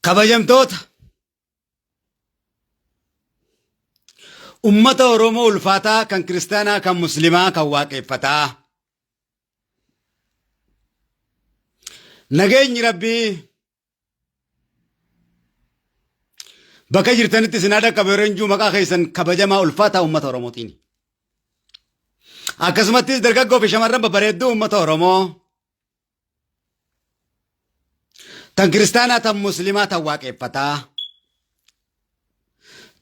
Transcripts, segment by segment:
Kabajamtoota ummata Oromoo ulfaataa kan kiristaanaa kan muslimaa kan waaqeffataa nageenyi rabbii bakka jirtanitti isin haa dhaqqabu yeroo injuu maqaa keessan kabajamaa ulfaataa ummata Oromootiin. Akkasumattis dargaggoo fi shamarran babbareedduu ummata Oromoo Tan kiristaanaa tan muslimaa tan waaqeffataa.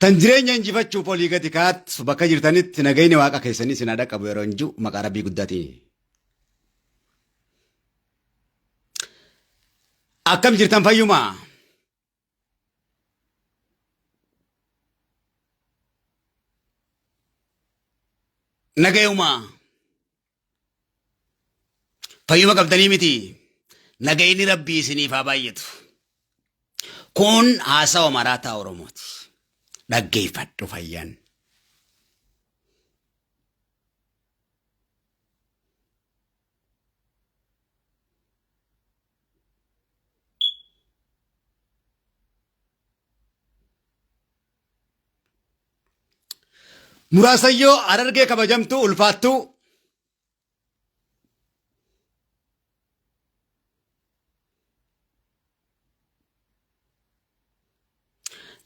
Tan jireenya injifachuuf olii gadi kaattu bakka jirtanitti nagayni waaqa keessanii isin haa dhaqqabu yeroo hin jiru maqaa rabbii guddaatiin. Akkam jirtan fayyumaa? Nagayumaa? Fayyuma qabdanii miti. Nagayni rabbii isiniif haa baay'atu. Kun haasawa maraataa Oromooti. Dhaggeeffadhu fayyaan. Muraasayyoo Harargee kabajamtuu ulfaattuu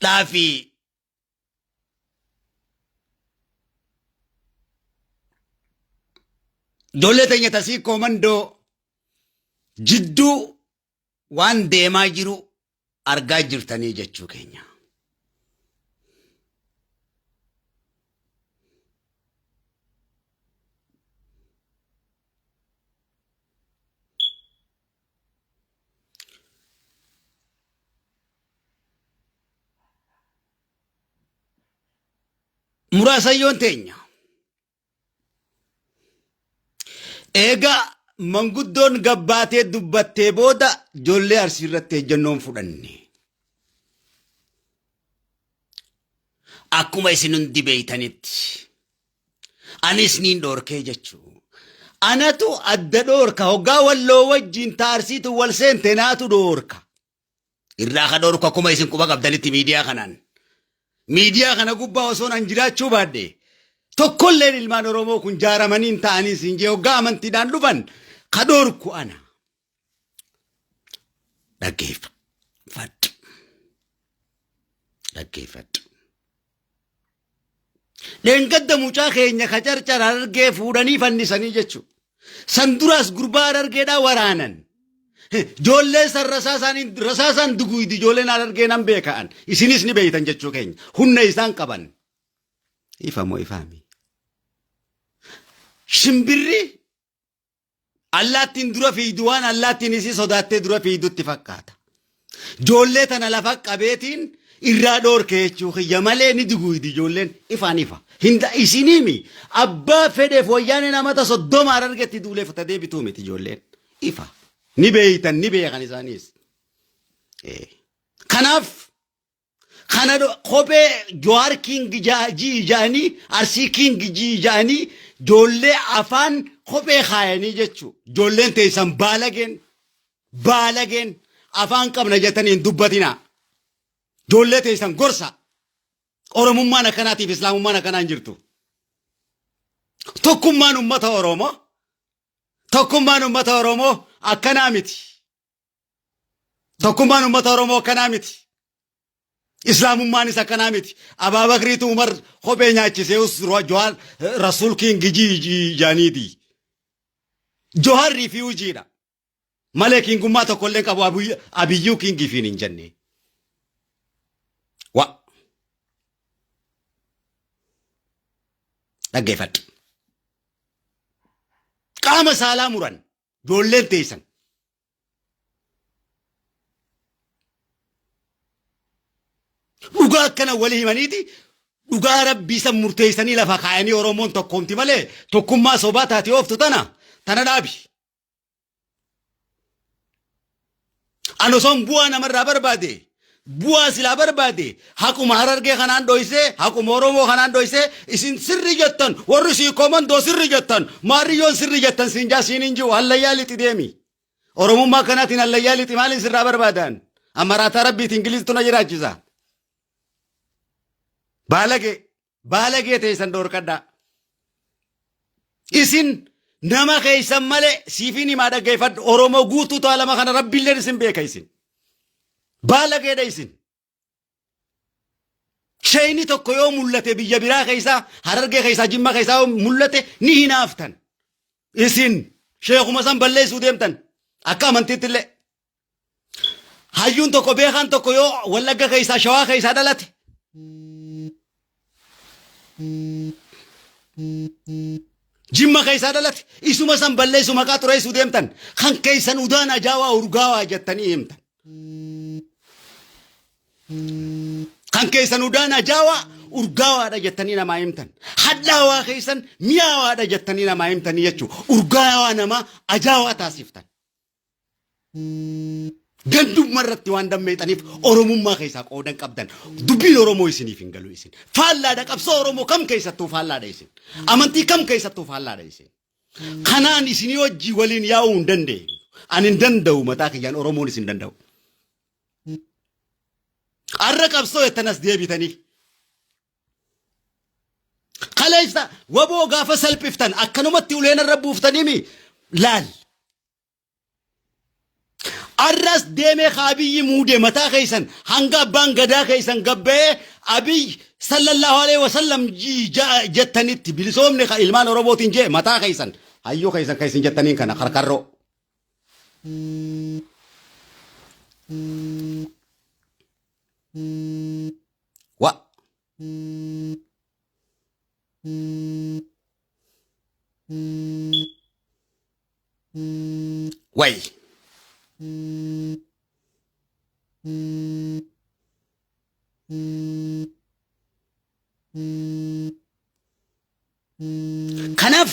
dhaafi ijoollee teenya tasii koomandoo jidduu waan deemaa jiru argaa jirtanii jechuu keenya. Muraasayyoon teenya. Eega manguddoon gabbaatee dubbattee booda ijoollee Arsii irratti ejjennoon fudhanne. Akkuma isin hundi beeytanitti anis niin dhoorkee jechuu. Anatu adda dhoorka hoggaa walloo wajjin ta Arsiitu wal seente naatu dhoorka. Irraa ka dhorku akkuma isin quba qabdanitti miidiyaa kanaan. Miidiyaa kana gubbaa osoon an jiraachuu baadhe tokkolleen ilmaan Oromoo kun jaaramanii hin ta'anii siin jee hoggaa amantiidhaan dhufan ka dhorku ana. Dhaggeeffadhu. Dhaggeeffadhu. Dheengadda mucaa keenya ka carcar harargee fuudhanii fannisanii jechuudha. San duraas gurbaa harargeedhaa waraanan. Ijoollee san rasaasaan duguydi ijoolleen harargee nan beeka'an. Isinis ni beeytan jechuu keenya. Humna isaan qaban. Ifa moo ifaami? Shimbirri Allaattiin dura fiigdu waan allaattiin isii sodaattee dura fiigdutti fakkaata. Ijoollee tana lafa qabeetiin irraa dhoorke jechuu kiyya malee ni duguydi ijoolleen ifaan ifa. Hinda isiniimi abbaa fedheef wayyaaneen amata 30 harargetti duuleef ta deebituu miti ijoolleen ifa. Ni beeytan ni beekan isaaniis. Kanaaf Kana kophee Jawaar King jii ja'anii Arsii King jii ja'anii ijoollee afaan kophee kaayanii jechuu. Ijoolleen teessan baalageen baalageen afaan qabna jettanii hin dubbatinaa. Ijoollee teessan gorsa. Oromummaan akkanaatiif Islaamummaan akkanaa hin jirtu. Tokkummaan uummata Oromoo tokkummaan uummata Oromoo akkanaa miti. Tokkummaan uummata Oromoo akkanaa miti. Islaamummaanis akkanaa miti. Abaabakriitu Umar kophee nyaachisee us Jawaar Rasuul King jii jaaniiti. Jawaar rifiiwujiidha. Malee kingummaa tokkollee qabu Abiyyuu King fiin hin jenne. Wa. Dhaggeeffadhu. Qaama saalaa muran. Ijoolleen teessan. Dhugaa akkana wali himaniiti dhugaa rabbii san murteessanii lafa kaayanii Oromoon tokkoomti malee tokkummaa sobaa taate ooftu tana tana dhaabi. An osoon bu'aa namarraa barbaade bu'aa silaa barbaade haquma harargee kanaan dhoysee haquma Oromoo kanaan dhoysee isin sirri jettan warri sii komandoo sirri jettan maarriyyoon sirri jettan siin jaa siin hin jiru hallayyaa lixi deemi. Oromummaa kanaatiin hallayyaa lixi maaliin sirraa barbaadan? Amaraataa rabbiiti Ingiliztu na jiraachisa. Baalagee baalagee teessan dhoorkadhaa. Isin nama keessan malee siifiin himaa dhaggeeffadhu Oromoo guutuu taalama kana rabbiilleen isin beeka isin. Baalageedha isin. Sheeyni tokko yoo mul'ate biyya biraa keessaa Harargee keessaa Jimma keessaa yoo mul'ate ni hinaaftan. Isin sheekuma san balleessuu deemtan akka amantiitti illee. Hayyuun tokko beekaan tokko yoo Wallagga keessaa Shawaa keessaa dhalate. Jimma keessaa dhalate isuma san balleessu maqaa xureessuu deemtan kan keessan udaan ajaawaa urgaawaa jettanii himtan. Kan keessan udaan ajaawaa urgaawaadha jettanii namaa himtan. Hadhaawaa keessan mi'aawaadha jettanii namaa himtanii jechuudha. Urgaawaa namaa ajaawaa taasiftan. Gandummaa irratti waan dammeexaniif Oromummaa keessaa qoodan qabdan. Dubbiin Oromoo isiniif hin galu isin. Faallaadha qabsoo Oromoo kam keessattuu faallaadha isin. Amantii kam keessattuu faallaadha isin. Kanaan isinii wajjii waliin yaa'uu hin dandeenyu. Ani hin danda'u mataa kiyyaan Oromoon isin danda'u. Arra qabsoo jettan as deebitanii. Kaleessa waboo gaafa salphiftan akkanumatti uleen irra buuftaniimi laal. Arras deemee ka Abiyyi muude mataa keessan hanga abbaan gadaa keessan gabba'ee Abiy sallallahu alaihi wasallam jettanitti bilisoomne ka ilmaan Oromootiin jee mataa keessan hayyuu keessan kan isin jettaniin kana karkarroo. Wa. Way. Kanaaf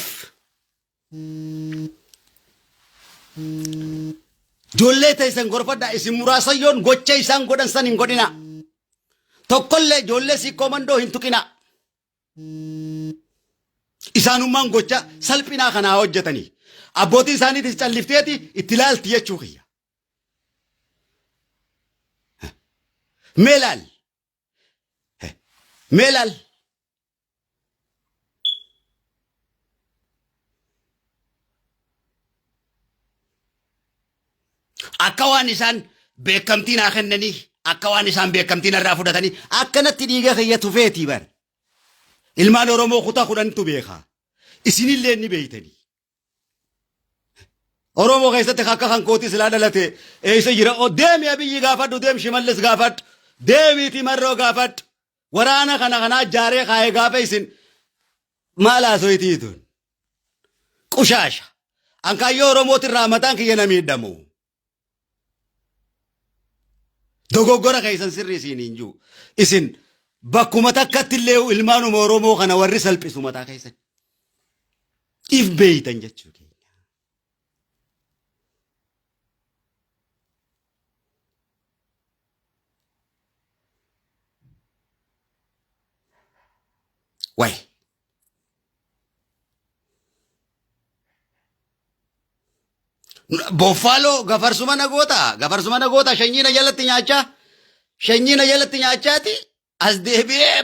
ijoollee teessan gorfadhaa isin muraasayyoon gocha isaan godhan san hin godhinaa. Tokkollee ijoollee siikkoo mandoo hin tuqinaa. Isaanummaan gocha salphinaa kanaa hojjetanii. Abbootiin isaaniitis callifteeti itti laalti jechuu kiyya. Mee laal. Mee laal. Akka waan isaan beekamtii naa kennanii akka waan isaan beekamtii narraa fudhatanii akkanatti dhiiga kiyya tufeetii bar. Ilmaan Oromoo kutaa kudhantu beeka. Isinillee ni beeytanii. Oromoo keessatti akka kan kootii silaa dhalate eessa jira? O deemi Abiyyi gaafadhu, deem Shimallis gaafadhu, deemiiti Marroo gaafadhu. Waraana kana kanaa jaaree kaa'ee gaafa isin maal haasoyitii tun? Qushaasha. An kaayyoo Oromootirraa mataan kiyya na miidhamu. Dogoggora keessan sirrii isiin hin jiru. Isin bakkuma takkatti illee ilmaanuma Oromoo kana warri salphisu mataa keessan. If beeytan jechuu keenya. Way. Boffaaloo gafarsuma na goota gafarsuma na goota shanyii na jalatti nyaachaa shanyii na jalatti nyaachaati as deebi'ee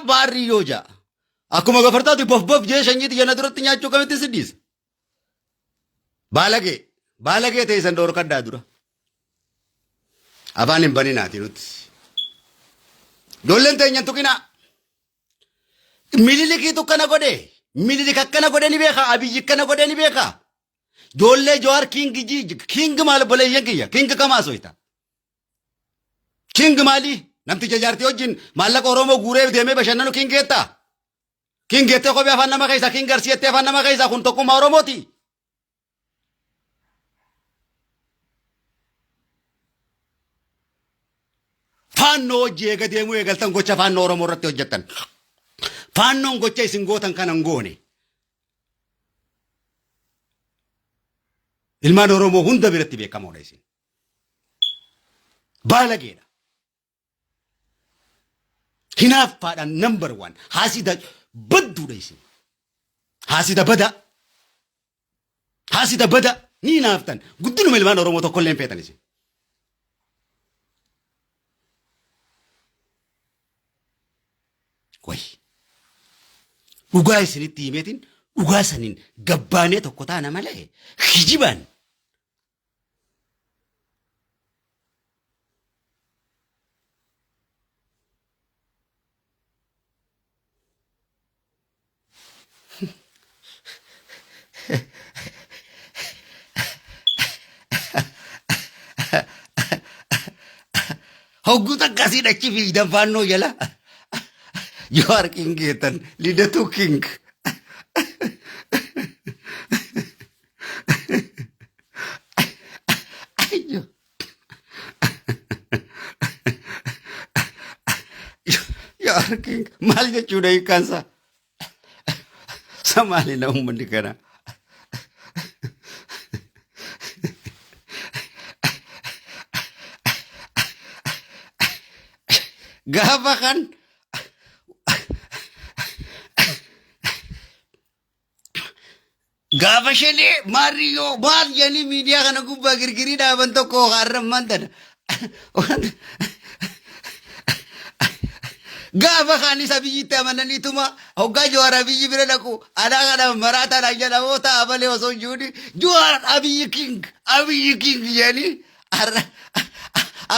baarrii yoo ja'a. Akkuma gafartaati bof bof jee shanyii tiyya na duratti nyaachuu kamitti si dhiisa. Baalagee baalagee teessan dhoorkadhaa dura. Afaan hin baninaati nuti. Ijoolleen teenya hin tuqinaa. Mililikiitu akkana godhe. Mililik akkana godhe ni beeka. Abiyyi akkana godhe ni beeka. Ijoollee Jawaar kiingi ji kiingi maal obboleeyyan kiyya kiingi kamaa soyta. Kiingi maalii? Namticha jaartii wajjin maallaqa Oromoo guuree deemee bashannanu kiingi jettaa? Kiingi jettee kophee afaan nama keessaa kiingi arsii jettee afaan nama keessaa kun tokkummaa Oromooti. Faannoo hojii eega deemuu eegaltan gocha faannoo Oromoo irratti hojjettan. Faannoon gocha isin gootan kana hin goone. Ilmaan Oromoo hunda biratti beekamoodha isin. Baalageedha. Hinaaffaadhaan number one. Haasida badduudha isin. Haasida badaa. Haasida badaa ni hinaaftan. Guddinuma ilmaan Oromoo tokkollee hin feetan isin. Wayi. Dhugaa isinitti himeetiin dhugaa saniin gabbaanee tokko taana malee kijibaan Hogguu takka asii achi fiigdan faannoo jala. Jawaar King jettan Lidatuu King. Ayyo. Jawaar King maal jechuudha hiikkaansaa? Samaali na uummanni kana. Gaafa kan gaafa shanee maarriyyoo maal jedhanii miidiyaa kana gubbaa girgirii dhaaban tokko har'ammaan tana. Gaafa kaanis Abiyyitti amananiituma hoggaa Jawaar Abiyyi bira dhaqu anaa kana maraataadhaan jedhamoo ta'a malee osoo hin jiruuni Jawaar Abiyyi King Abiyyi King jedhanii har'a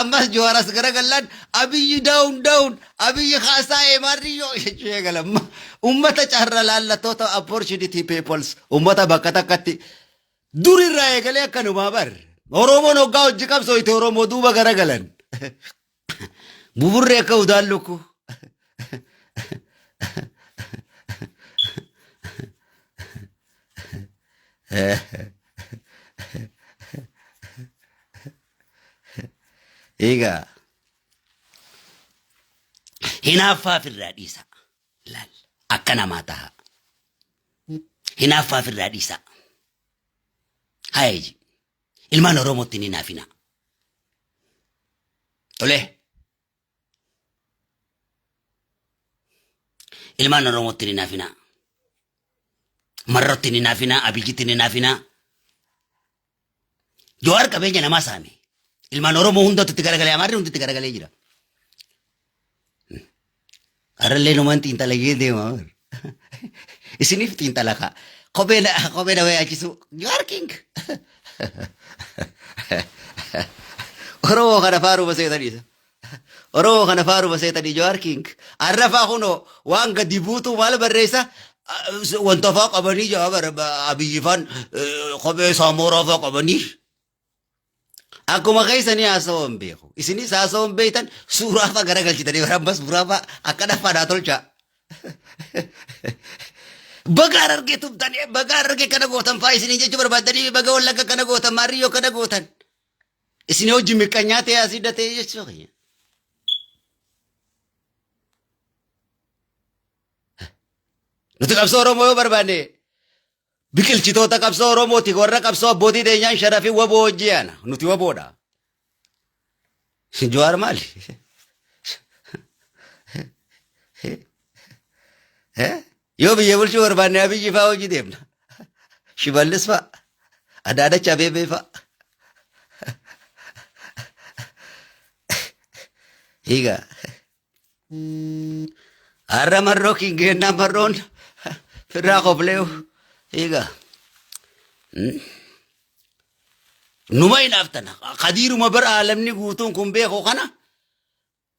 ammas Jawaar as garagallaan Abiyyi down down Abiyyi haasaa'ee maarriyyoo jechuu eegalan. Ummata carra laallattoota opportunity peoples ummata bakka takkatti dur irraa eegalee akkanumaa bar. Oromoon hoggaa hojii qabsooyte Oromoo duuba garagalan. Buburree akka udaan lukkuu. Egaa hinaaffaaf irraa dhiisa. Laal akka namaa taha. Hinaaffaaf irraa dhiisa. Hayeji. Ilmaan Oromootti ni naafina. Tole. Ilmaan Oromootti ni naafina. Marrotti ni naafina. Abiyyitti ni naafina. Jawaar qabeenya namaa saame. Ilmaan Oromoo hundatu itti garagalee Amaarri hundi itti garagalee jira. Har'allee numaan xiinxalayyee deema. Isiniif xiinxala kaa. Kophee na kophee na yaachisu. Jawaar King. Oromoo kana faaruma seetaniisa. Oromoo kana faaruma seetanii Jawaar King. Arrafaa kunoo waan gadi buutuu maal barreessa? Wanta faa qabanii jaa Abiyyi faan kophee saamoraa faa qabanii. Akkuma keessanii haasawoo hin beeku. Isinis haasawoo hin beektan suuraa faa garagalchitanii bara ammas suuraa faa akka dhaffaadhaa tolchaa. Baga harargee tumtanii baga harargee kana gootan faa isinii jechuu barbaaddanii baga wallagga kana gootan maarriyyoo kana gootan. Isin hojii miqqanyaa ta'ee asii datee jechuu kiyya. Nuti qabsoo Oromoo yoo barbaanne biqilchitoota qabsoo Oromooti warra qabsoo abbootii teenyaan sharafii waboo hojii yaana nuti waboodha. Jawaar maali? Yoo biyya bulchuu barbaanne Abiyyi faa hojii deemna. Shimallis faa. Adaanach Abeebee faa. Hiigaa. Har'a marroo kingeennaa marroon firraa kofleewu. Hiigaa. Numa hinaaftana. Kadiiruma bara aalamni guutuun kun beeku kana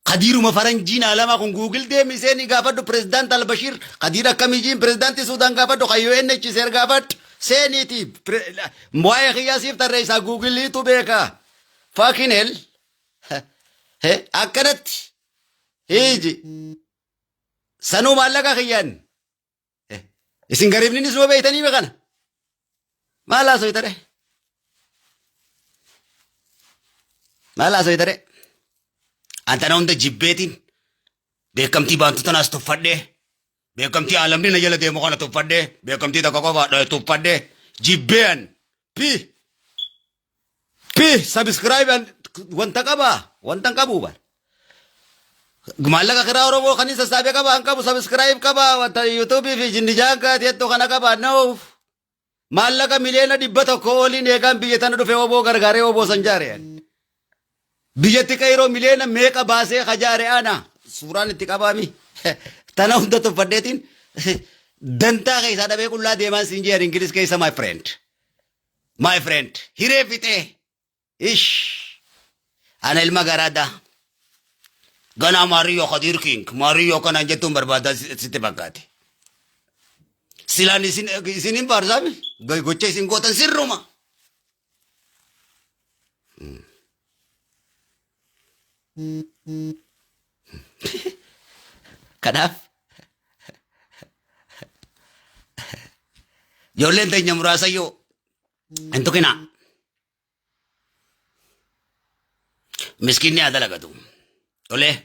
Kadiiruma faranjiin alamaa kun Google deemi seenii gaafadhu pirezidaant Albashiir Kadiir akkamii jiin pirezidaantii Suudaan gaafadhu kan UNHCR gaafadhu seeniiti waa'ee kiyyaa siif tarreessaa Googleetu beeka fucking hell akkanatti hiiji sanuu maallaqa kiyyaan Isin gariibninis numa beektanii kana. Maal haasoytare? Maal haasoytare? Antana hunda jibbeetiin beekamtii baantu tanaas tuffadhee beekamtii aalamni na jala deemu kana tuffadhee beekamtii takka qofaadha tuffadhee jibbee an pi pi subscribe an wanta qabaa wanta hin qabuu bara. Maallaqa kiraa Oromoo kan inni sassaabee qaba hin qabu subscribe qaba wanta YouTube fi jinnijaan kaati hedduu kana qaba no. Maallaqa 100,000,000 oliin eegaan biyya tana dhufe oboo gargaaree oboo san jaare. Biyyatti qayroo miliyoona meeqa baasee kajaare ana suuraan itti qabaami. Tana hunda tuffadheetiin dantaa keessaa dhabee qullaa deemaan siin jedhan Ingiliz keessa my friend. My friend hiree fixee ish ana ilma garaadha. Ganaa Maariyyoo Kadiir King Maariyyoo kanaan jettuun barbaada sitti fakkaate. Silaan isin isin hin faarsaami gocha isin gootan sirruma. Kanaaf ijoolleen teenya muraasayyoo hin tuqinaa. Miskiinni haa dalagatu. Tolee.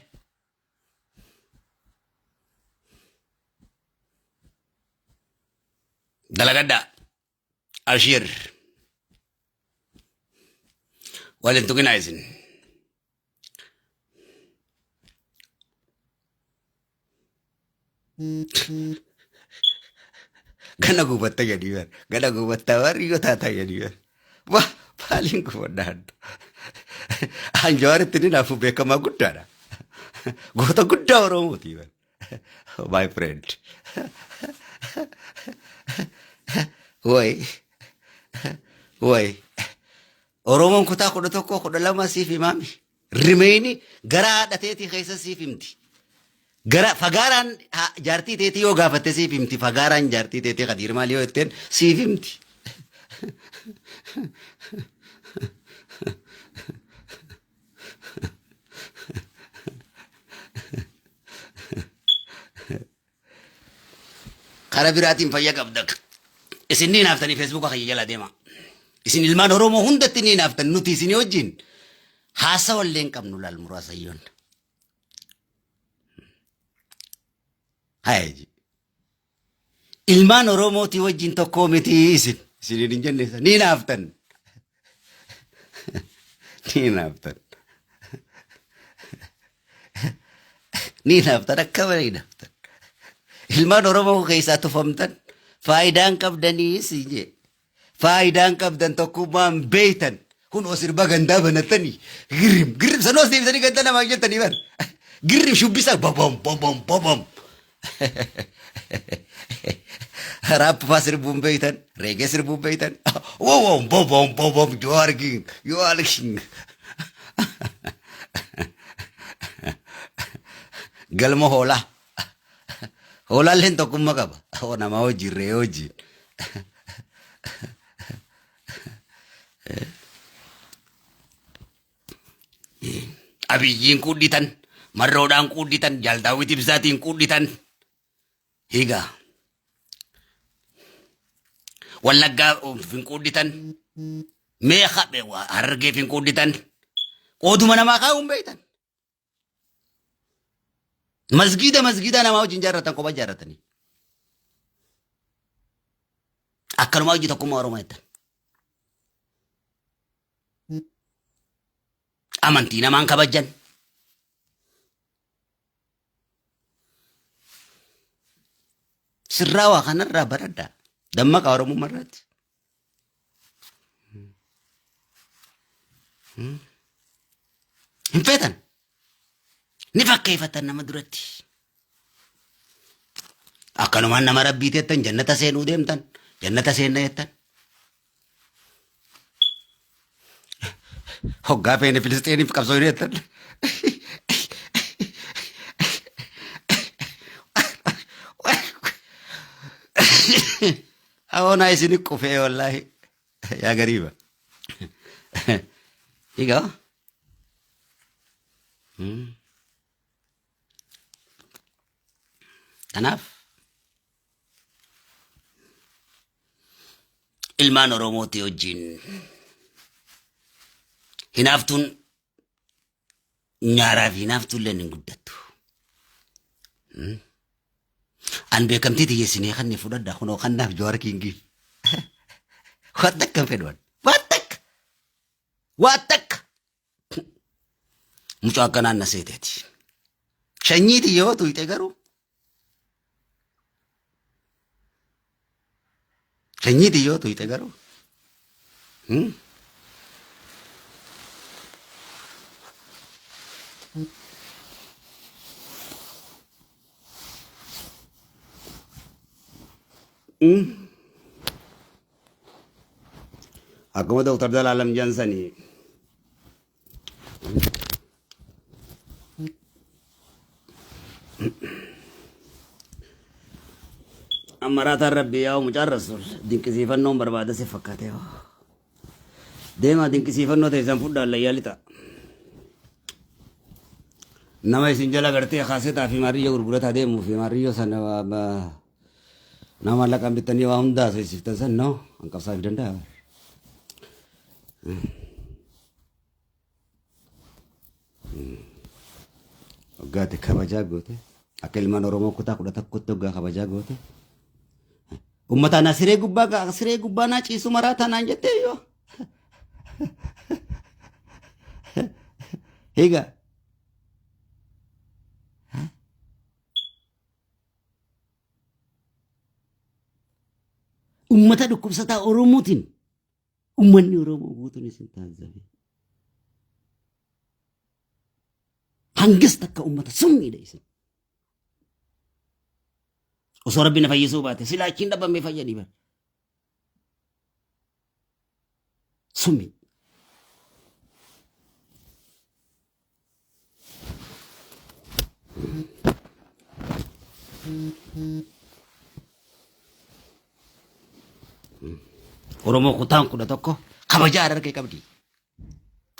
Dalagadhaa. Abshir. Wal hin tuqinaa isin. Gana gubatta jedhii bar. Gana gubatta bar yoo taata jedhii bar. Wah maaliin gubadha adda. An Jawaaritti ni naafu beekamaa guddaadha. Goota guddaa Oromooti bar. My friend. Way. Way. Oromoon kutaa 11 12 siif himaami. Rimeyni gara haadha teetii keessa siif himti. Gara fagaaraan jaartii teetii yoo gaafatte siif himti. Fagaaraan jaartii teetii Kadiir maal yoo jetteen siif himti. Karaa biraatiin fayya qabda. Isin ni hinaaftanii feesbuuka kiyya jala deema. Isin ilmaan Oromoo hundatti ni hinaaftan nuti isinii wajjin haasawa illee hin qabnu laal muraasayyoon. Haya ji. Ilmaan Oromootii wajjin tokkoo miti isin. Isiniin hin jenne isa. Ni hinaaftan. Ni hinaaftan. Ni hinaaftan akka malee hinaaftan. Ilmaan Oromoo keessaa tufamtan faayidaan qabdanii siin jee. Faayidaan qabdan tokkummaan beeytan. Kun sirba gandaa banattanii girrim girrim sanoos deebisanii ganda namaa jettanii bar. Girrim shubbisa bobom bobom bobom. Raap faa sirbuun beeytan reegee sirbuun beeytan wowom bobom bobom Jawaar king Jawaar king. Galma hoolaa. Hoolaalleen tokkummaa qaba. Namaa wajjin re'ee wajjin. Abiyyiin quudhitan, Marroodhaan quudhitan, Jaal Daawwit Ibsaatiin quudhitan. Hiigaa. Wallaggaa hin quudhitan. Mee haphee Harargeef hin quudhitan. Qooduma namaa kaa'uun beektan. Masgiida masgiida namaa wajjin jaarratan kophaa jaarratanii. Akkanumaa hojii tokkummaa Oromoo jettan. Amantii namaan kabajan. Sirraa waa kanarraa baradhaa. Dammaqa Oromummaa irratti. Hin feetan. Ni fakkeeffatan nama duratti. Akkanumaan nama rabbii jettan jannata seenuu deemtan jannata seenna jettan. Hoggaa feene Filisxeeniif qabsoo hin jettan. Awoonaa isin qufee wallaahi yaa gariiba. Egaa. Kanaaf ilmaan Oromootii wajjin hinaaftuun nyaaraa fi hinaaftuun illee hin guddattu. An beekamtii tiyya isinii kanni fudhadha kunoo kannaaf Jawaar Kingiif. Waan takka hin fedhu ani. Waan takka. Waan takka. Mucaa akkanaan na seeteeti. Shanyii tiyya yoo tuyxe garuu. Sanyii tiyyoo tuyxe garuu. Hmm? Akkuma Dooktar Zalaalam Jansanii. Amma raataan rabbii yaa'u mucaan rasuul dinqisiifannoon barbaada si fakkaate. Deemaa dinqisiifannoo teessan fudhaa allayyaa lixa. Nama isin jala gartee kaasetaa fi maariyyoo gurgurataa deemuu fi maariyyoo sana nama maallaqaan bittanii waa hundaa haasofsiiftan san no an qabsaa'uuf danda'a. Waggaatti kabajaa goote akka ilmaan Oromoo kutaa 11tti waggaa kabajaa goote. Uummataa na siree gubbaa siree gubbaa naa ciisu maraa taanaan jettee yoo. Higa. Uummata dhukkubsataa Oromootiin uummanni Oromoo guutuun isin taazzabe. Hangas takka uummata summiidha isin. Osoo rabbi na fayyisuu baate silaa achiin dhabamee fayyadii bara. Summi. Oromoo kutaan 11 kabajaa harargee qabdi.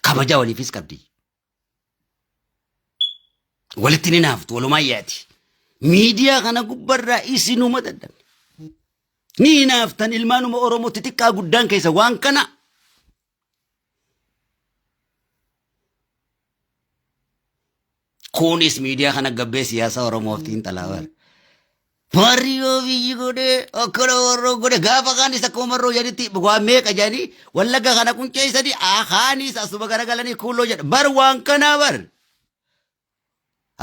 Kabajaa waliifis qabdi. Walitti ni naaftu walumaan yaati. Miidiyaa kana gubbarraa isinuma dadhabne. Ni hinaaftan ilmaanuma Oromoo xixiqqaa guddaan keessa waan kana. Kunis miidiyaa kana gabbee siyaasa Oromoof xiinxalaa bara. Warri yoo biyyi godhee akkana warra godhe gaafa kaanis akkuma marroo jedhanitti waa meeqa jedhanii wallagga kana qunceessanii kaanis asuma garagalanii kuuloo jedha bar waan kanaa bar.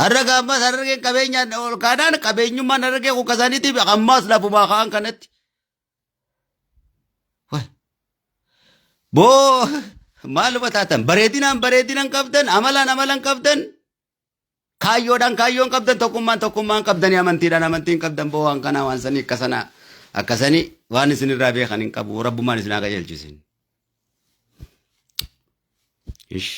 Har'a gaammas harargeen qabeenyaan ol kaanaan qabeenyummaan harargee kun kasaaniitiif ammaas lafumaa kaan kanatti. Boo maaluma taatan bareedinaan bareedinan qabdan amalaan amalan qabdan kaayyoodhaan kaayyoon qabdan tokkummaan tokkummaan qabdanii amantiidhaan amantiin qabdan boo waan kanaa waan sanii akkasanaa akkasanii waan isinirraa beekan hin qabu rabbumaan isin haa qajeelchisin. Ish.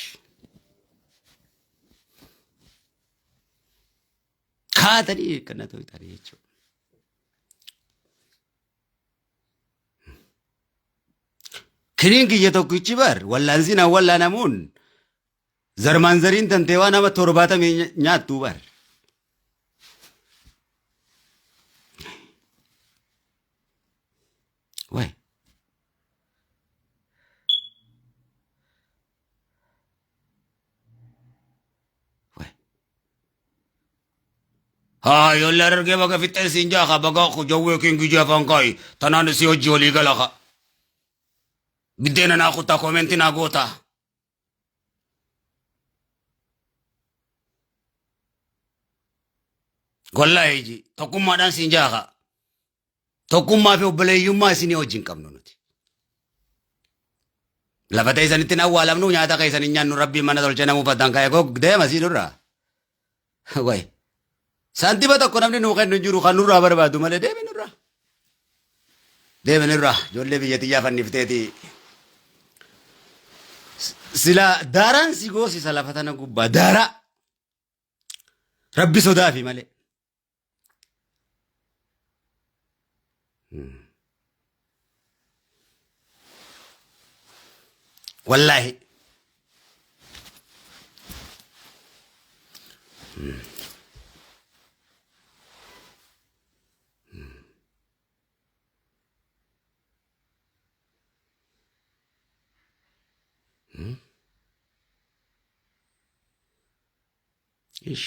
Kaatanii akkana toltanii jechuudha. Kiniin kiyya tokkichi bar wallaansi naan wallaanamuun zarmaan zariin tantee waan nama 70 nyaattuu bar. Wayi. Haa ijoollee harargee baga fixxeen siin jaa kaa baga jawwee kiingi afaan kaa'i tanaan si hojii walii gala kaa. Biddeena naa kutaa koomenti naa gootaa. Wallaahi ji tokkummaadhaan siin jaa kaa. Tokkummaa fi obboleeyyummaa isinii wajjin qabnu nuti. Lafa teessanitti hin awwaalamnu nyaata keessan hin nyaannu rabbiin mana tolchee nama uffatan ka'e koo deema sii nurraa. Wayi. Saantima tokko namni nuu kennu hin jiru kan nurraa barbaadu malee deemi nurraa. Deemi nurraa ijoollee biyya tiyyaa fannifteeti. Sila daaraan si goosisa lafa tana gubbaa daaraa. Rabbi sodaafi malee. Wallaahi. Ish.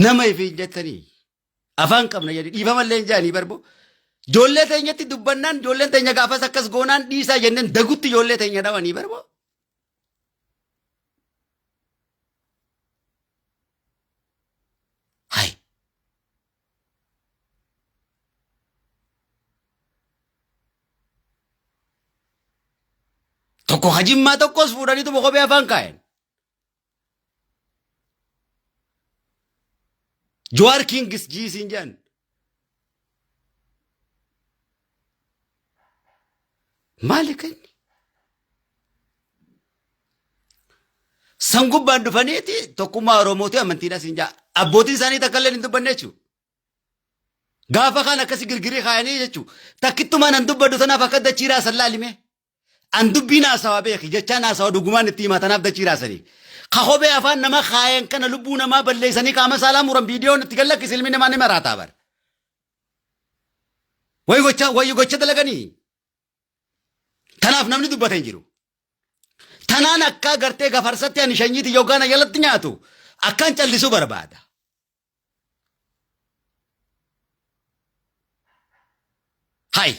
Nama ifiin jettanii afaan qabna jedhanii dhiifama illee hin jedhanii barbo. Ijoollee teenyatti dubbannaan ijoolleen teenya gaafas akkas goonaan dhiisaa jenneen dagutti ijoollee teenya dhabanii barbo. Hai. Tokko hajimmaa tokkos fuudhaniituma kophee afaan kaayan. Jawaar Kingis G siin jedhan. Maali kenni? San gubbaan dhufaniiti tokkummaa Oromooti amantiidha siin jaa. Abbootiin isaanii takka illee hin dubbanne jechuudha. Gaafa kaan akkasi girgirii kaayanii jechuudha. Takkittumaan an dubbadhu tanaaf akka dachii raasan laalime. An dubbiin haasawaa beeki jechaan haasawa dhugumaan itti himaa tanaaf dachii raasanii. Ka kophee afaan nama kaayan kana lubbuu namaa balleessanii qaama saalaa muran viidiyoon itti gallakkisi ilmi namaa ni maraataa bara. Wayi gocha wayi gocha dalaganii. Tanaaf namni dubbata hin jiru. Tanaan akka gartee gafarsatti ani shanyiiti yookaan jalatti nyaatu akkaan callisuu barbaada. Hay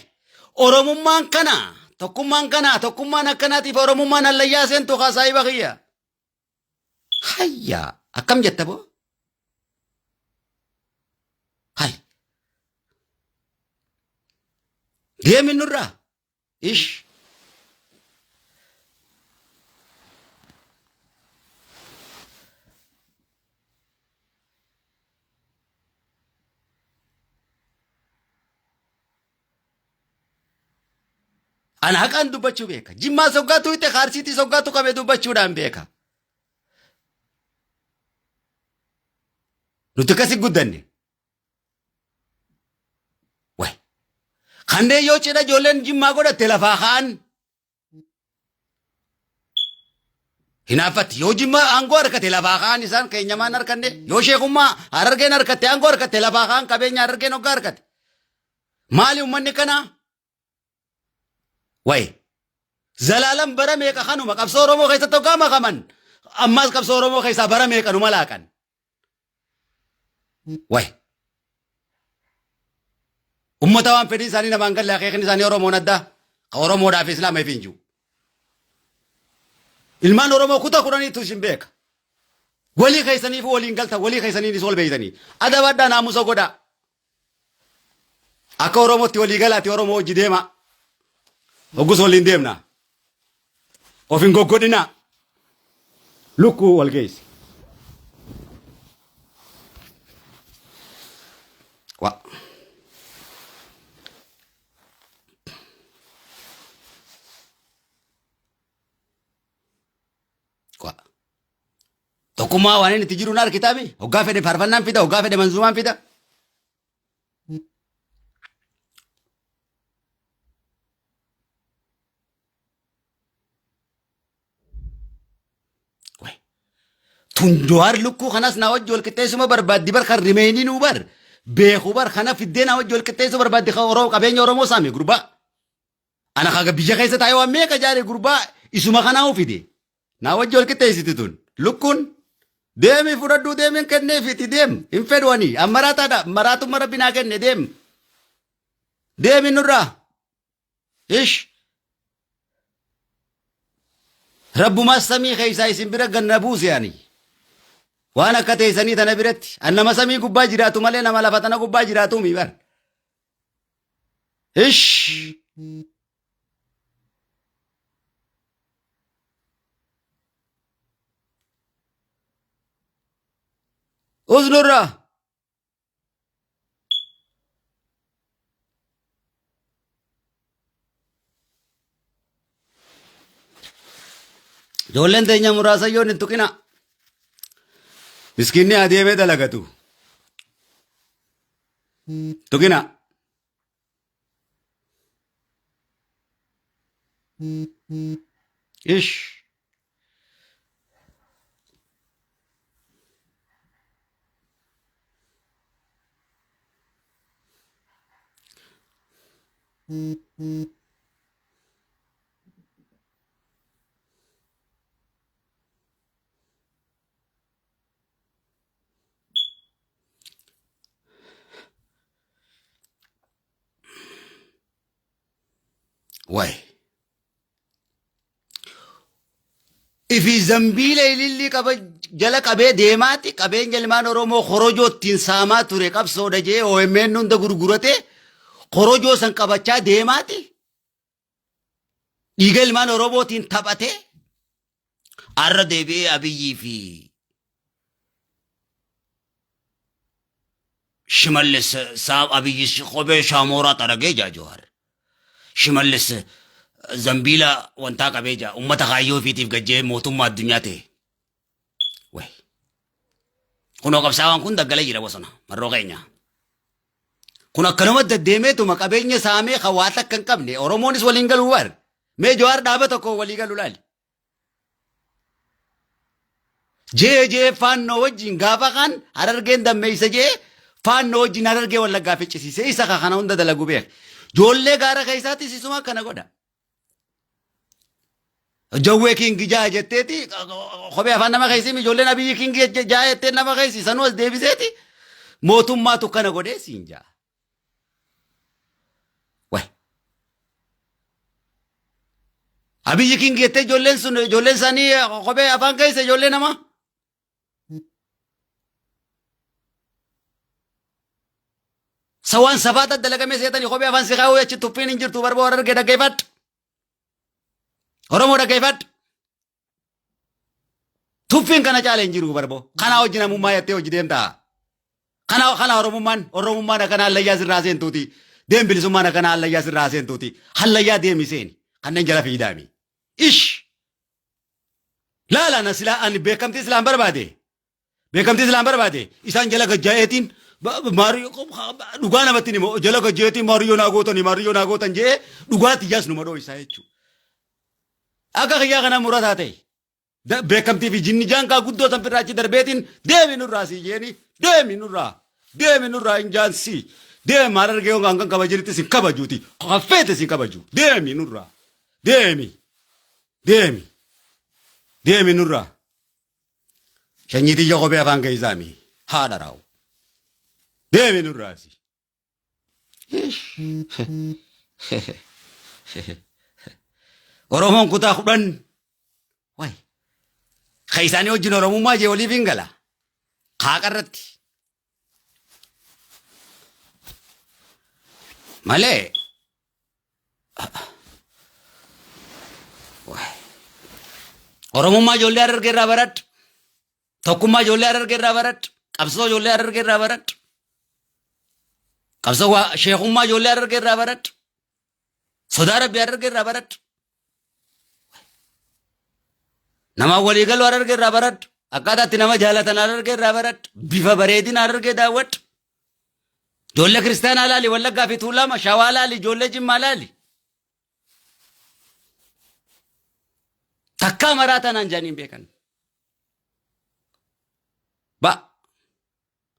Oromummaan kana tokkummaan kana tokkummaan akkanaatiif Oromummaan hallayyaa seentu kaa saahiba kiyya. Hayya akkam jetta boo? Hay deemi nurraa ish. Ana haqaan dubbachuu beeka. Jimmaa soggaatu hiite Kaarsiitii soggaatu qabee dubbachuudhaan beeka. Nuti akkasi guddanne. Way. Kanneen yoo cidha ijoolleen jimmaa godhatte lafaa ka'an. Hinaaffatti yoo jimmaa aangoo harkate lafaa ka'an isaan keenyamaan harkanne yoo sheekummaa harargeen harkatte aangoo harkatte lafaa ka'an qabeenya harargeen hoggaa harkate. Maali uummanni kanaa? Way. Zalaalam bara meeqa kanuma qabsoo Oromoo keessatti hoggaa makaman ammaas qabsoo Oromoo keessaa bara meeqa numa laaqan. Way. Ummata waan fedhii isaanii namaan galle akeekni isaanii Oromoon addaa ka Oromoodhaaf Islaama ifi hin jiru. Ilmaan Oromoo kutaa kudhaniitu isin beeka. Walii keessaniif waliin galtan walii keessaniinis wal beektanii. Adabadhaa naamusa godhaa. Akka Oromootti walii galaati Oromoo hojii deema. Hoggus waliin deemna. Of hin goggodhinaa. Lukkuu wal geessi. Wa. Wa. Tokkummaa waan inni itti jiru na argitaami. Hoggaa fedhe faarfannaan fida, hoggaa fedhe manzuumaan fida. Tun Jawaar lukkuu kanas naa wajji wal qixxeessuma barbaaddi bar kan rimeenii nuu bar beeku bar kana fiddee naa wajji wal qixxeessuu barbaaddi kan Oromoo qabeenya Oromoo saame gurbaa. Ana kaga biyya keessa taa'ee waan meeqa jaare gurbaa isuma kanaa fide. Naa wajji wal qixxeessiti tun lukkuun deemi fudhadhuu deemi hin kenneefiti deem hin fedhu ani an maraataadha maraatumma rabbi naa kenne deem deemi nurraa. Ish. Rabbumaa samii keessaa isin bira ganna buuse ani. Waan akka teessanii tana biratti. An nama samii gubbaa jiraatu malee nama lafa tana gubbaa jiraatu mi bar. Ish. Uznurraa. Ijoolleen teenya muraasa yoon hin tuqina. Miskiinni adeemee dalagatu. Tuqina. Ish. Way. Ifi zambiila ilillii qaba jala qabee deemaati qabeenya ilmaan Oromoo korojoo ittiin saamaa ture qabsoodha jee OMN hunda gurgurate korojoo san qabachaa deemaati dhiiga ilmaan Oromootiin taphatee har'a deebi'ee Abiyyii fi Shimallis Abiyyi kophee shaamooraa xaragee jaa Jawaar. Shimallis Zambiila wantaa qabee jaa ummata kaayyoo ofiitiif gajjee mootummaa addunyaa ta'e. Way. Kunoo qabsaawaan kun daggala jira bosona marroo keenya. Kun akkanuma deddeemeetuma qabeenya saamee kan waa takka hin qabne Oromoonis waliin galuu bar. Mee Jawaar dhaaba tokko walii galu laali. Jee jee faannoo wajjin gaafa kaan Harargeen dammeessa jee faannoo wajjin Harargee Wallaggaa ficcisiise isa ka kana hunda dalagu beek. Joollee gaara keessaattis isuma akkana godha. Jawwee kingi jaa jetteeti kophee afaan nama keessi ijoolleen Abiyyi kingi jaa jettee nama keessi sanuu as deebiseeti mootummaatu kana godhee siin jaa. Wayi. Abiyyi kingi jettee ijoolleen sun ijoolleen isaanii kophee afaan keessa ijoollee namaa. Sawaan sabaa daddalagamee seetanii kophee afaan si kaa'uu achi tuffiin hin jirtu barbaa warra argee dhaggeeffadhu. Oromoo dhaggeeffadhu. Tuffiin kana caala hin jiru barboo. Kanaa hojii namummaa jettee hojii deemtaa. Kana kana Oromummaan Oromummaan akkana hallayyaa sirraa seentuuti. Deem bilisummaan akkana hallayyaa sirraa seentuuti. Hallayyaa deemi seeni. Kanneen jala fiidaami. Ish! Laala na silaa ani beekamtii silaan barbaade. Beekamtii silaan barbaade. Isaan jala gajjaa'eetiin dhugaa namatti himu jala gajjaa'eetiin maariyyoo naa gootanii maariyyoo naa gootan jedhee dhugaa tiyyaas numa dhooysaa jechuudha. Akka kiyyaa kana murataa ta'e. Beekamtii fi jinni jaankaa guddoo san firraa achi darbeetiin deemi nurraa sii jeeni deemi nurraa deemi nurraa hin jaansii deemi harargee yoo hangan kabajinitti sin kabajuuti kaffeete sin kabaju deemi nurraa deemi deemi deemi nurraa shanyii tiyya kophee afaan keessaami haadha raawu deemi nurraa si. Oromoon kutaa 10 wayi ka isaanii wajjin Oromummaa jee waliif hin gala kaaqa irratti malee wayi. Oromummaa ijoollee Harargee irraa baradhu. Tokkummaa ijoollee Harargee irraa baradhu. Qabsoo ijoollee Harargee irraa baradhu. Qabsoo sheekummaa ijoollee Harargee irraa baradhu. Sodaa Rabbii Harargee irraa baradhu. Namaan walii galuu Harargee irraa baradhu. Akkaataa itti nama jaalatan Harargee irraa baradhu. Bifa bareedina Harargee daawwadhu. Ijoollee kiristaanaa laali Wallaggaa fi Tuulama, Shawaa laali, ijoollee Jimmaa laali. Takkaa maraa tanaan jedhanii hin beekan. Ba.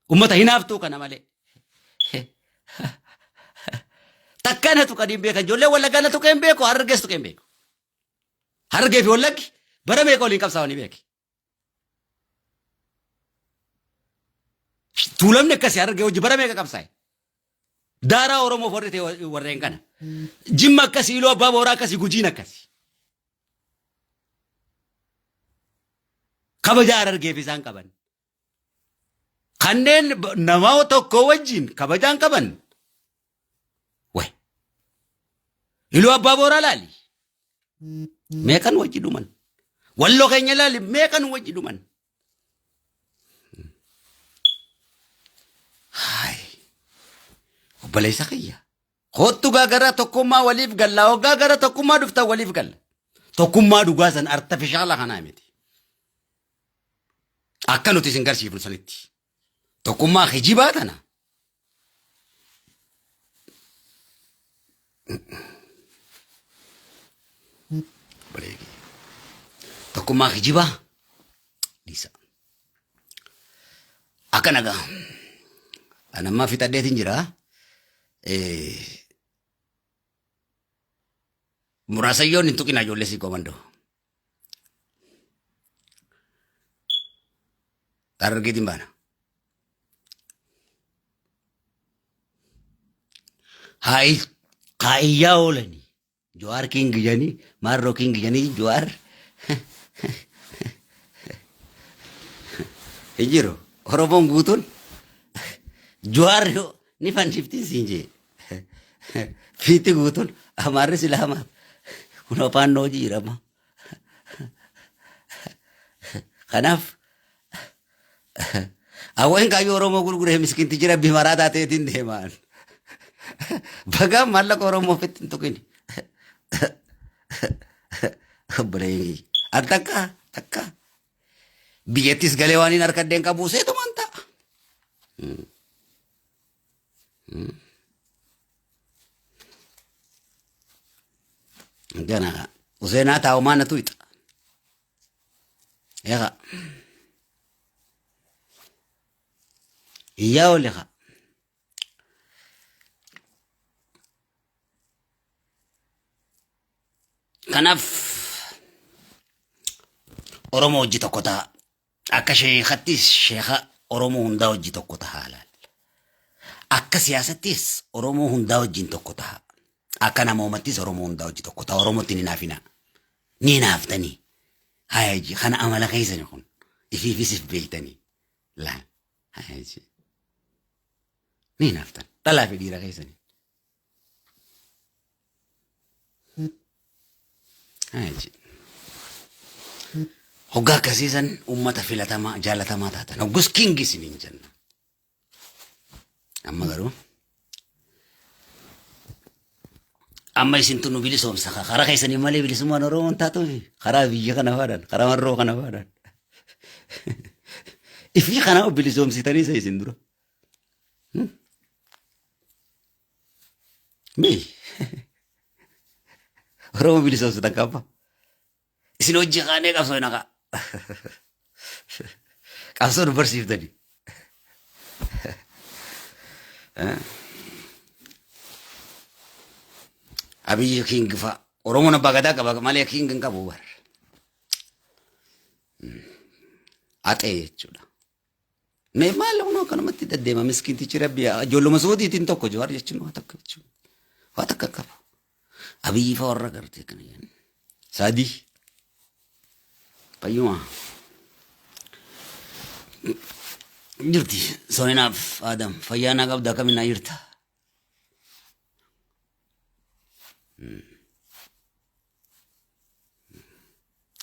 Ummata hinaaftuu kana malee. Takkaa na tuqanii hin beekan. Ijoollee Wallaggaa na tuqee hin beeku. Harargees tuqee hin beeku. Harargee fi Wallaggi bara meeqa waliin qabsaa'anii beeki. Tuulamni akkasii Harargee hojii bara meeqa qabsaa'e. Daaraa Oromoof warri ta'e warreen kana. Jimma akkasii, Iluu Abbaa Booraa akkasii, Gujiin akkasii. Kabajaa Harargeef isaan qaban. Kanneen nama tokko wajjin kabajaan qaban. Way. Iluu Abbaa Booraa laali. Meeqan wajji dhuman. Walloo keenya laali meeqan wajji dhuman. Haay. Obboleessa kiyya. Koottu gaa gara tokkummaa waliif galla. Hoggaa gara tokkummaa dhuftan waliif galla. Tokkummaa dhugaa san artifishaala kanaa miti. Akka nuti isin garsiifnu sanitti. Tokkummaa kijibaa tana. Tokkummaa kijibaa dhiisa. Akka nagaa. An amma fixadheetiin jira. Muraasayyoon hin tuqina ijoollee sii komandoo. Harargeetiin baana. Haa iyyaa oolanii. Jawaar king jedhanii Maarroo king jedhanii Jawaar hin jiru. Oromoon guutuun Jawaar ni fanniftiin siin jee. Fiitti guutuun Amaarri silaamaa kun afaan noo jijjiirama. Kanaaf Hawween kaayyoo Oromoo gurguree miskiintichi rabbi maraa taateetiin deemaan. Bagaa maallaqa Oromoo ofitti hin tuqini. Obboleeyyan kiyya. An takka takka biyyattis galee waan hin harkadheen qabu seetumaan ta'a. Gana Useenaa taa'umaa natu ixa. Egaa. Iyyaa oli haa. Kanaaf Oromoo hojii tokko ta'a. Akka sheekattis sheeka Oromoo hundaa hojii tokko ta'a laal. Akka siyaasattis Oromoo hundaa wajjin tokko ta'a. Akka namoomattis Oromoo hundaa hojii tokko ta'a. Oromootti ni naafina. Ni naaftanii. Haya ji kana amala keessani kun. Ifiifis if beektanii. Laal. Haya ji. Ni naaftan. Dhalaa fi dhiira keessanii. Haya ji. Hoggaa akkasiisan uummata filatamaa jaalatamaa taatan. Hoggus kingi isiniin jenna. Amma garuu amma isintu nu bilisoomsa karaa keessanii malee bilisummaan Oromoon taatuufi karaa biyya kana faadhaan karaa marroo kana faadhaan. Ifii kana of bilisoomsitanii isa isin dura. Mee Oromoo bilisoomsitan qaba. Isin hojii kaanee qabsoo hin haqaa. Qabsoo nu barsiiftani. Abiyyi king fa'a. Oromoon abbaa gadaa qaba malee king hin qabu bar. Axee jechuudha. Mee maal kunoo akkanumatti deddeema miskiintichi rabbi ijoolluma suudiitiin tokko jawaar jechuun waa takka jechuun waa takka hin qabu. Abiyyi fa warra gartee kana jennu. Sadii. Fayyuma. Jirti Sooninaaf Adam fayyaa naa qabda akkamiin naa jirta.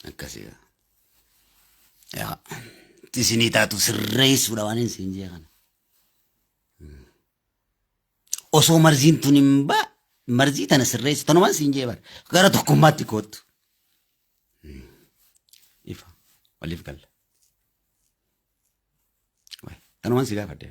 Akkasii. Yaa. Isinii taatu sirreessuudha waan hin siin jee kana. Osoo marziin tun hin ba marzii tana sirreessu tanumaan siin jee bara gara tokkummaatti koottu. Ifa waliif galla. Tanumaan si gaafadhe.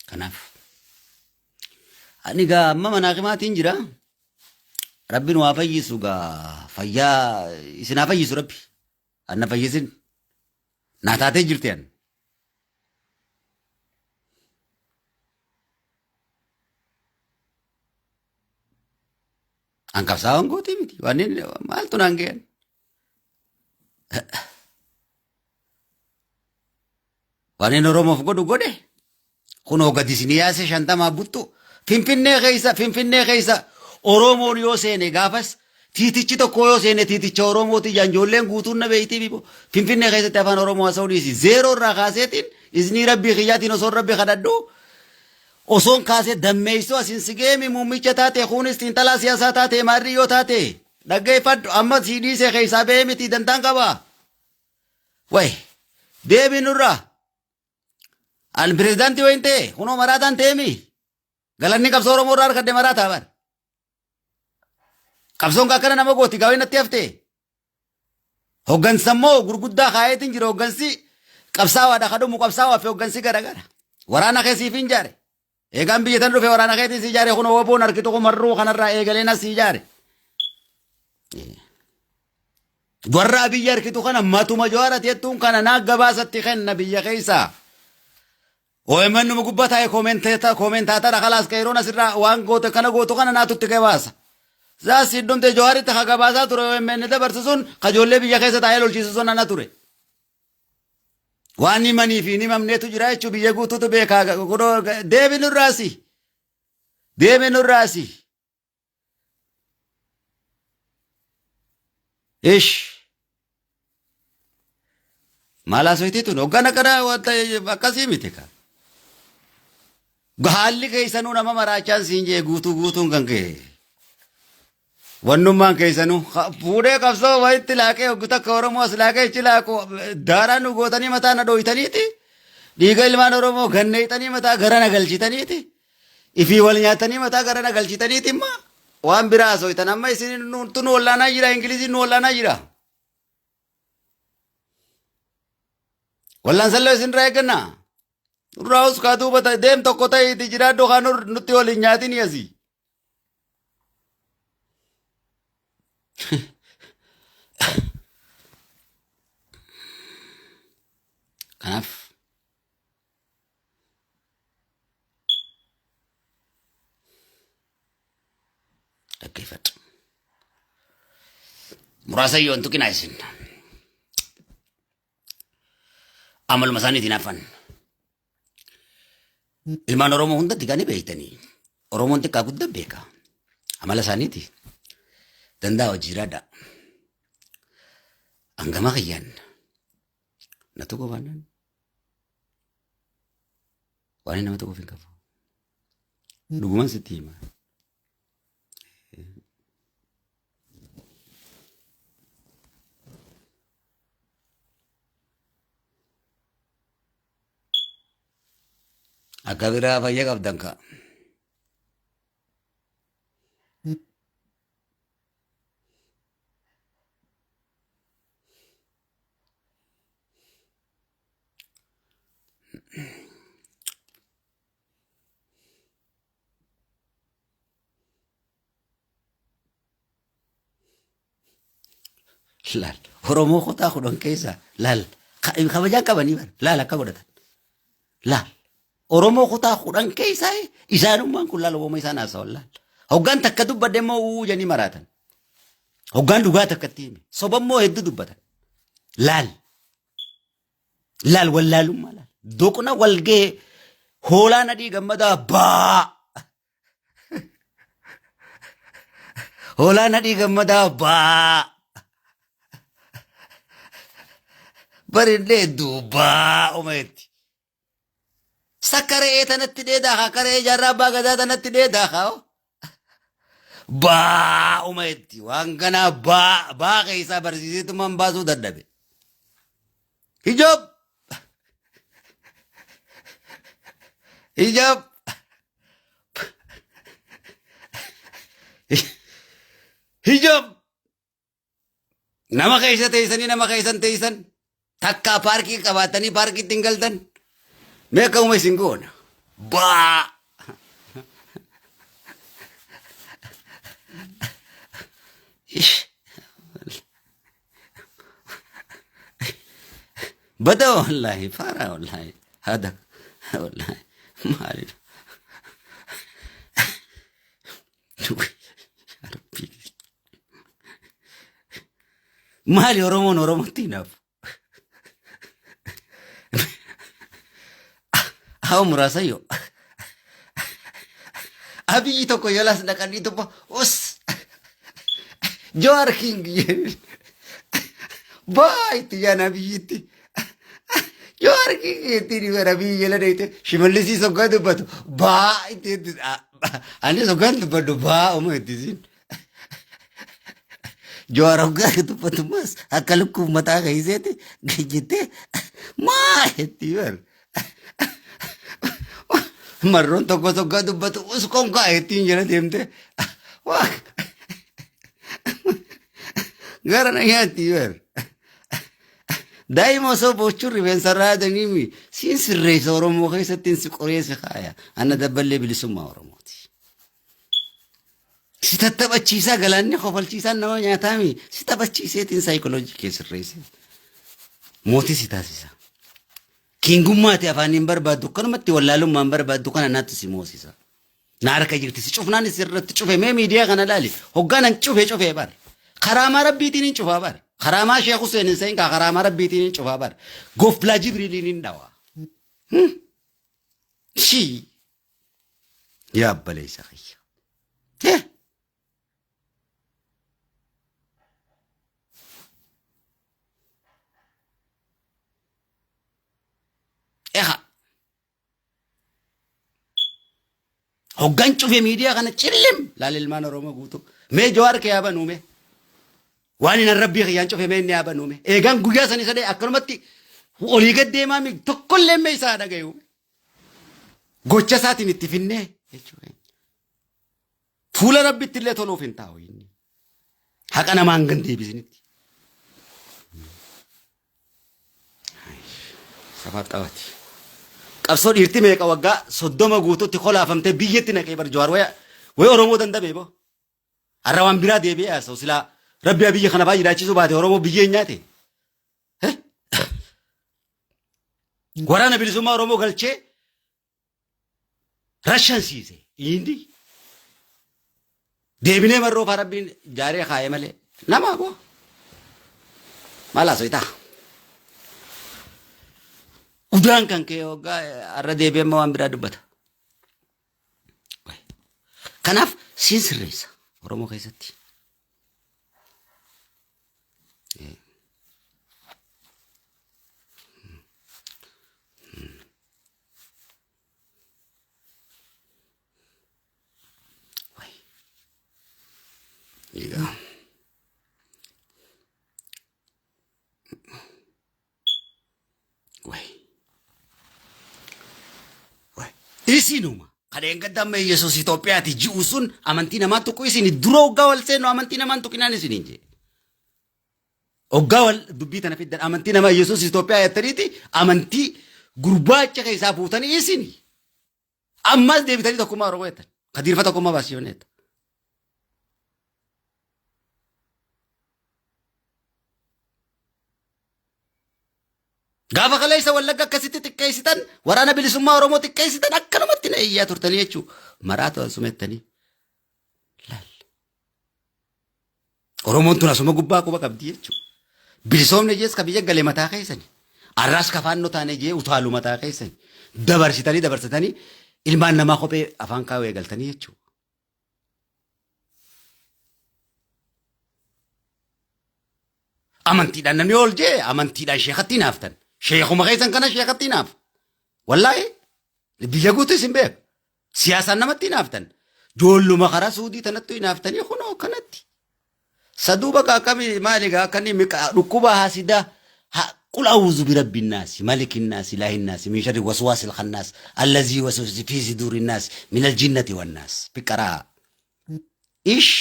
Kanaaf ani gaa amma mana hakimaatiin jira. Rabbiin waa fayyisu gaa fayyaa isin haa fayyisu rabbi. An na fayyisin. Naa taatee jirti an. An qabsaa'aan gootii miti. Waan inni maaltu naan ga'an. Waan inni Oromoof godhu godhe. Kunoo gadi isin yaase shantamaa buttu. Finfinnee keessa Finfinnee keessa Oromoon yoo seene gaafas tiitichi tokko yoo seene tiiticha Oromooti ijaan ijoolleen guutuun na beektii bibo. Finfinnee keessatti afaan Oromoo haasa'uu dhiisi. Zeeroo irraa kaaseetiin iznii rabbii kiyyaatiin osoo rabbi kadhadhu osoon kaasee dammeessuu asin si geemi muummicha taate kunis xiinxalaa siyaasaa taate maarrii yoo taate dhaggeeffadhu amma sii dhiisee keessaa ba'ee miti dantaan qaba. Wayi deebii nurraa. An pirezidaantii wayin ta'e kunoo maraataan ta'eemi. Galanni qabsoo Oromoo irraa argadhe maraataa bar. Qabsoon akkana nama gooti gaawwi natti hafte. Hoggansa immoo gurguddaa kaayeetiin jira hoggansi qabsaawaadha ka dhumu qabsaawaa fi hoggansi garagara. Waraana kee siif hin jaare. Eegaan biyya tan dhufe waraana keetiin si ijaare kunoo waboon harkitu kumarruu kanarraa eegaleen as si ijaare. Warra biyya harkitu kana matuma jawaar ati jettuun kana naa gabaasatti kenna biyya keessaa. OMN numa gubbaa taa'e koomentaatara kalaas qeeroon asirraa waan goote kana gootu kana naatu itti gabaasa. Zaas dhumte jawaaritti ka gabaasaa ture OMN dabarsu sun ka ijoollee biyya keessa taa'ee lolchiisu sun ana ture. Waan himanii fi hin himamneetu jira jechuun biyya guutuutu beekaa. Deebi nurraasi. Deebi nurraasi. Ish. Maal haasofti tun hoggan akkana wanta akkasii miti ka. Haalli keessanuu nama maraachaan siin jee guutuu guutuun kan ka'e. Wannummaan keessanuu fuudhee qabsoo wayitti laaqee hoggu takka Oromoo as laaqee ichi laaqu daaraa nu gootanii mataa na dhooytaniiti. Dhiiga ilmaan Oromoo ganneeyxanii mataa gara na galchitaniiti. Ifii wal nyaatanii mataa gara na galchitaniiti imma waan biraa haasooytan amma isin nutu nu wallaanaa jira Ingiliziin nu wallaanaa jira. Wallaansalloo isin irraa eeggannaa. Nurraa us kaa duuba ta'e deem tokko ta'iiti jiraadhu kaa nutti wal hin nyaatin asii. Kanaaf dhaggeeffadhu. Muraasa yoo hin tuqinaa isin. Amaluma isaaniitiin hafan. Ilmaan Oromoo hundatti kan beektanii. Oromoon xiqqaa guddaa beeka. Amala isaaniiti. Danda'a hojii jiraadha. Hangama kiyyaan. Na tuquu baannaan. Waan inni nama tuquuf hin qabu. Dhuguman sitti hima. Akka biraa fayya qabdan kaa. Laal Oromoo kutaa 10 keessa laal kabajaan qabanii bara laal akka godhatan laal Oromoo kutaa 10 keessa isaanummaan kun laal uumama isaan haasawan laal hoggaan takka dubbadde immoo uu jedhanii maraatan hoggaan dhugaa takkatti hime sobammoo hedduu dubbatan laal laal wallaalummaa laal doqna walgee hoolaa nadhii gammadaa baa Hoolaa nadhii gammadaa baa. Barillee duubaa umeetti. Sakka re'ee tanatti dheedaa haa karee jaarraa abbaa gadaa tanatti dheedaa haa. Baa umeetti waan kanaa baa baa keessaa barsiiseetumaan baasuu dadhabe. Hijab! Hijab! Hijab! Nama keessa teessanii nama keessan teessan takkaa paarkii qabaatanii paarkiitti hin galtan mee akkuma isin goona. Baa! Ish. Bada wallahi faara wallahi hada wallahi maali maali Oromoon Oromootti hinaafu. Haa muraasa yoo Abiyyi tokko jalaas dhaqanii tokko us Jawaar King baa itti jaan Abiyyitti. Jawaar King ittiin himar Abiyyi jala dheeyte Shimallisii soggaa dubbatu baa itti ani soggaan dubbadhu baa uma itti siin. Jawaar hoggaa dubbatu mas akka lukkuu mataa keesseeti jettee maa itti himar. Marroon tokko soggaa dubbatu us konkaa ittiin jala deemte. Waa gara na nyaatti bar. Daa'ima osoo boochuun rifeensa irraa haadaniimi siin sirreessa Oromoo keessatti si qoree si kaaya. Anna dabballee bilisummaa Oromooti. Si tattaphachiisaa galaanni kofalchiisaan nama nyaataami si taphachiiseetiin saayikoloojii kee sirreesse. Mootii si taasisa. Kingummaati afaaniin barbaaddu akkanumatti wallaalummaan barbaaddu kana naatti si moosisa. Na harka jirti si cufnaan si irratti cufe mee miidiyaa kana laali hoggaanan cufe cufee bar. Karaamaa rabbiitiin hin cufaa bar. Karaamaa Sheekh Hussein hin seenkaa karaamaa rabbiitiin hin cufaa bar. Goflaa Jibriiliin hin dhawa. Shii. Yaa abbaleessa kiyya. Eh. Eha. Hoggan cufe miidiyaa kana cillim laal ilmaan Oromoo guutuu. Mee Jawaar kee haa banuu mee. Waan inni rabbii kiyyaan cufe mee inni haa banuu mee. Eegaan guyyaa sanii sadee akkanumatti olii gad deemaa mi tokkollee mee isaa dhagayu. Gocha isaatiin itti finnee jechuudha. Fuula rabbitti illee toluuf hin taa'u inni. Haqa namaa hanga hin deebisinitti. Safaa xawaati. Qabsoo dhiirti meeqa waggaa 30 guutuutti kolaafamtee biyyatti naqee bar Jawaar waya waya Oromoo dandabee boo. Har'a waan biraa deebi'ee haasa'u silaa rabbi biyya kana baay'ee jiraachisuu baate Oromoo biyyee nyaate. Waraana bilisummaa Oromoo galchee rashansiise inni deebinee marroo faa rabbiin jaaree kaa'ee malee nama boo maal haasoitaa udaan kan kee hoggaa har'a deebi'ee amma waan biraa dubbata. Kanaaf siin sirreessa Oromoo keessatti. Egaa. Way. Way. Isinuma. Kadheen gadda amma Yesuus Itoophiyaati ji'u sun amantii namaa tuqu isin dura hoggaa wal seennu amantii namaan tuqinaan isiniin jee. Hoggaa wal dubbii tana fiddan amantii namaa Yesuus Itoophiyaa jettaniiti amantii gurbaacha keessaa fuutanii isini. Ammas deebitanii tokkummaa Oromoo jettan. Kadiirfa tokkummaa baasifne jettan. Gaafa kaleessa Wallagga akkasitti xiqqeessitan waraana bilisummaa Oromoo xiqqeessitan akkanumatti na iyyaa turtanii jechuudha. Maraatu asumettanii. Laal. Oromoon tun asuma gubbaa quba qabdi jechuudha. Bilisoomne jees ka biyya gale mataa keessani. Arraas ka faannoo taane jee utaalu mataa keessani. Dabarsitanii dabarsitanii ilmaan namaa kophee afaan kaa'uu eegaltanii jechuudha. Amantiidhaan namni ol jee amantiidhaan sheekatti hinaaftan. Sheekuma keessan kana sheekatti hinaaf. Wallaahi biyya guutuu isin beeku. Siyaasaan namatti hinaaftan. Joolluma karaa suudii tanattu hinaaftanii kunoo kanatti. Saduu baqa akkamii maali gaa akka inni miqa dhukkuba hasidaa qul a'uuzu birabbi naasi maliki naasi ilaahi naasi min sharri waswaasil khannaas allazii waswasi fi suduuri naas minal jinnati wan naas biqaraa. Ish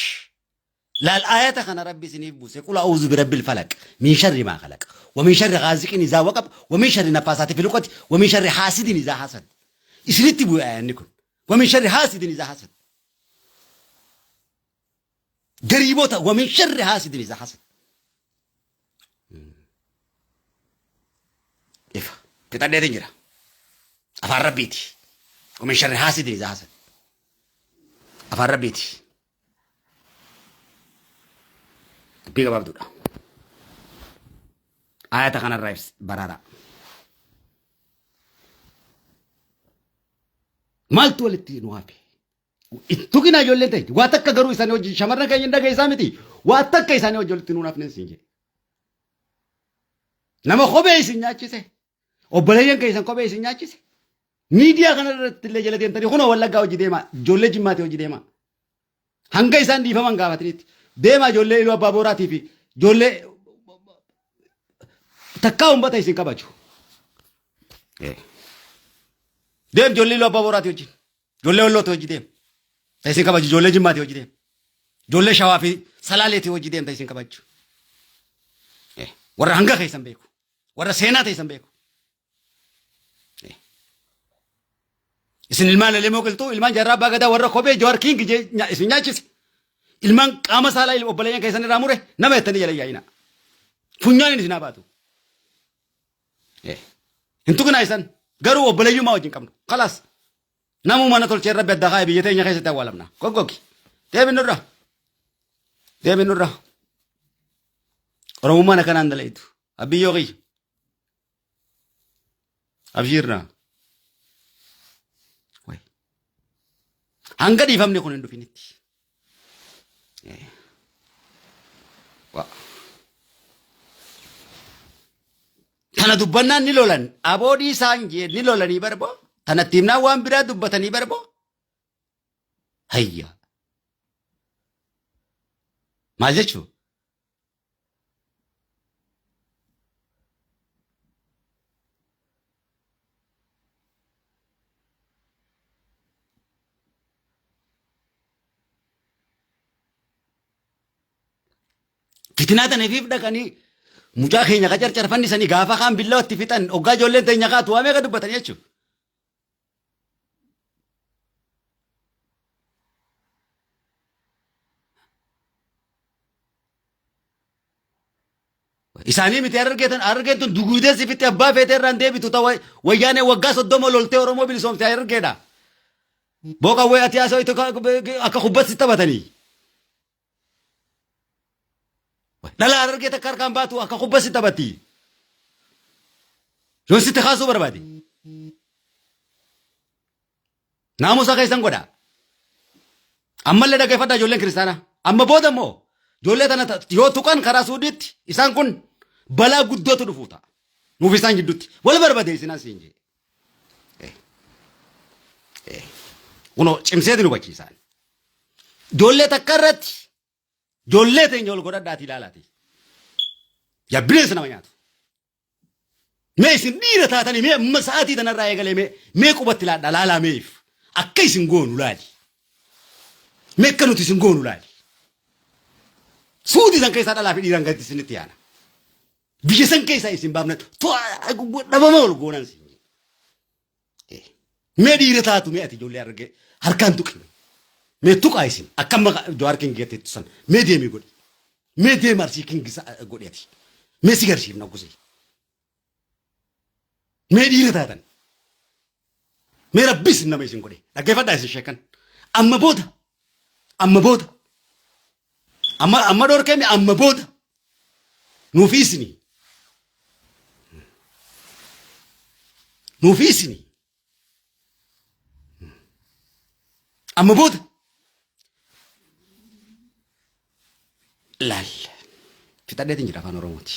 Laal aayata kana Rabbi isiniif buuse qul a'uuzu birabbil falaq min sharri maa khalaq wa min sharri ghaasiqin izaa waqab wa min sharri naffaasaati fil uqadi wa min sharri haasidin izaa hasad. Isinitti bu'e aayanni kun. Wa min sharri haasidin izaa hasad. Gariibota wa min sharri haasidin izaa hasad. Ifa. Fixadheetiin jira. Afaan Rabbiiti. Wa min sharri haasidin izaa hasad. Afaan Rabbiiti. Dubbii gabaabduudha. Ayata kanarraa ibs baraara. Maaltu walitti nu hafe? Tuqinaa ijoolleen ta'e waa takka garuu isaanii wajjin shamarran keenya hin dhageessaa miti. Waa takka isaanii wajjin walitti nuun hafneen siin jedhe. Nama kophee isin nyaachise. Obboleeyyan keessan kophee isin nyaachise. Miidiyaa kana irratti illee jala deemtanii kunoo Wallaggaa hojii deemaa, ijoollee Jimmaatii hojii deemaa. Hanga isaan dhiifaman gaafatanitti deemaa ijoollee Iluu Abbaa Booraatii fi ijoollee takkaa uummata isin kabaju. Deem ijoollee Iluu Abbaa Booraatii wajjin. Ijoollee Wallootii hojii deem. Ta isin kabaju ijoollee Jimmaatii hojii deem. Ijoollee Shawaa fi Salaaleetii hojii deem ta isin kabaju. Warra hanga keessan beeku. Warra seenaa teessan beeku. Isin ilmaan Lelemoo Qilxuu, ilmaan Jaarraa Abbaa Gadaa warra kophee Jawaar Kiing isin nyaachise. Ilmaan qaama saalaa obboleeyyan keessan irraa mure nama jettanii jala yaa'ina. Funyaan isin haa baatu. Hin tuqinaa isan. Garuu obboleeyyummaa wajjin qabnu. Kalaas. Namuu mana tolchee rabbi adda kaa'e biyya teenya keessatti awwaalamna. Goggogi. Deebi nurra. Deebi nurra. Oromummaan akkanaan dalayitu. Abbiyyoo kiyya. Abshiirna. Way. Hanga dhiifamni kun hin dhufinitti. Wa. Tana dubbannaan ni lolan. Aboo dhiisaan jee ni lolanii barboo. Tanatti himnaan waan biraa dubbatanii barboo. Hayya. Maal jechuu? Fitinaa tana ifiif dhaqanii mucaa keenya ka carcarfannisanii gaafa kaan billaa itti fixan hoggaa ijoolleen teenya kaatu waa meeqa dubbatan jechuudha. Isaanii miti harargeetan harargeen tun duguudee si fitte abbaa feetee irraan deebitu ta wayyaanee waggaa 30 loltee Oromoo bilisoomte harargeedha. Booqawwee ati haasawaitu akka kubbatti si taphatanii. Dhala harargee takka harkaan baatu akka kubba si taphatti. Yoon sitti kaasuu barbaade. Naamusa keessan godha. Ammallee dhaggeeffadhaa ijoolleen kiristaanaa. Amma booda immoo ijoollee tana yoo tuqan karaa suudiitti isaan kun balaa guddootu dhufuu ta'a. Nuuf isaan gidduutti wal barbadeessinaan siin jee. Kunoo cimseeti nu hubachiisaan. Ijoollee takka irratti ijoollee teenya ol godhadhaatii ilaalaati. Yaa bineensa nama nyaatu. Mee isin dhiira taatanii mee amma sa'aatii tanarraa eegalee mee mee qubatti laadhaa laalaa meef akka isin goonu laali. Mee akka nuti isin goonu laali. Suutii san keessaa dhalaa fi dhiiraan gadi isinitti yaana. Biyya san keessaa isin baafna dhabama ol goonan siin. Mee dhiira taatu mee ati ijoollee argee harkaan tuqi. Mee tuqaa isin akka amma Jawaar Kingi jetteettu san mee deemii godhi. Mee deema Arsii Kingi godhi ati. Mee si garsiifna gusee. Mee dhiira taatan. Mee rabbi isin nama isin godhe. Dhaggeeffadhaa isin sheekan. Amma booda. Amma booda. Amma amma dhorkee amma booda. Nuufi isinii. Nuufi isinii. Amma booda. Laal. Fixadheetiin jira afaan Oromooti.